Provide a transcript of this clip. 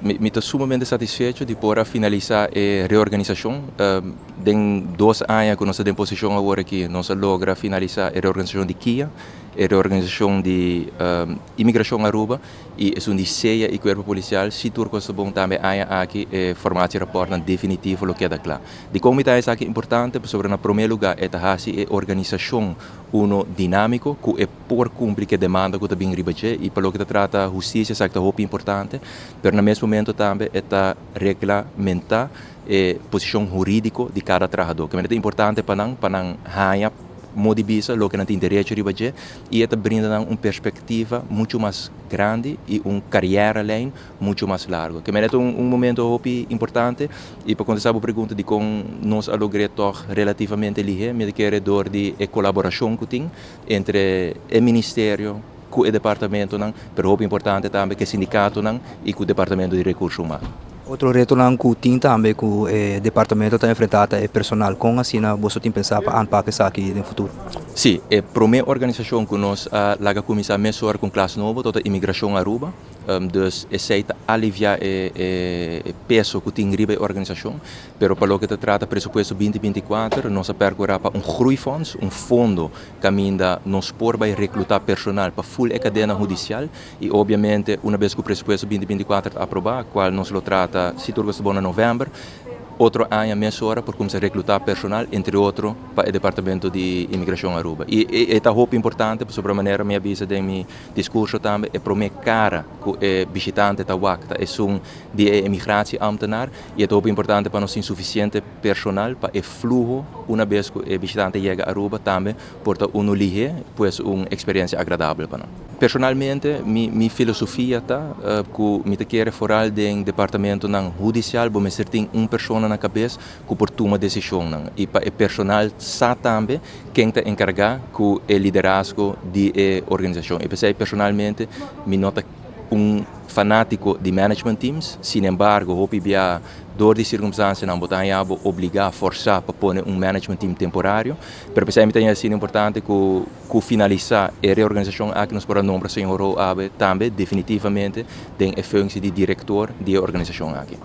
Mi ta sumamente satisfecho di por a finalisa e reorganisacion. Den 2 aña cu nos ta den posicion awor aki, nos a logra finalisa e reorganisacion di KIA, e reorganisacion di Immigracion Aruba y esun di SEA y Cuerpo Policial. Si tur cos bon, tambe e aña aki e formatierapport definitivo lo keda cla. Di con esaki ta importante? Pasobra na prome lugar e ta haci e organisacion uno dinamico cu e por cumpli cu e demanda cu ta bin riba dje, y pa loke ta trata husticia esaki ta hopi importante, pero na mes momento tambe e ta reglamenta e posicion huridico di cada trahador, cu ta importante pa nan haya modi bisa loke nan tin derecho riba dje, y ta brinda un perspectiva mucho mas grandi y un carrièrelijn mucho mas largo. Cu ta un momento hopi importante, y pa contesta e pregunta di con nos a logra toch relativamente lihe, mi ta kere door di e colaboracion cu tin entre e ministerio cu e departamento nan, pero hopi importante tambe cu e sindicato nan y cu e departamento di recurso humano. Otro reto nan cu tin tambe cu e departamento ta enfrenta e personal. Con asina boso tin pensa pa aanpak esaki den futuro? Si, e prome organisacion cu nos a laga cuminsa mesora cu klas nobo, ta Immigracion Aruba. Dus esey ta alivia e peso cu tin riba e organisacion, pero pa loke ta trata presupuesto 2024, nos a percura pa un groeifonds, un fondo caminda nos por bay recluta personal pa full e cadena hudicial, y obviamente un biaha cu e presupuesto 2024 ta aproba, cual nos lo trata, si tur bon, na november, otro aña mesora por cuminsa recluta personal, entre otro, pa e departamento di Immigracion Aruba. Y ta hopi importante, pasobra manera mi a bisa den mi discurso tambe, e prome cara cu e bishitante ta wak ta esun di immigratieambtenaar, y ta hopi importante pa nos tin suficiente personal pa e fluho un biaha cu e bishitante yega Aruba tambe por ta uno lihe, pues un experiencia agradabel pa nan. Personalmente, mi filosofia ta cu mi ta kere vooral den departamento nan hudicial, bo mester tin un persona na cabes cu por tuma decision nan. Y pa e personal sa tambe ken ta encarga cu e liderazgo di e organisacion. Y pesey personalmente mi no ta un fanatico di management teams. Sin embargo, hopi bia door di circunstancia nan bo ta bo obliga, forsa pa pone un management team temporario, pero pesey mi ta asina importante cu finalisa e reorganisacion aki nos por a nombra señor Abe tambe definitivamente den e functie di director di e organisacion aki.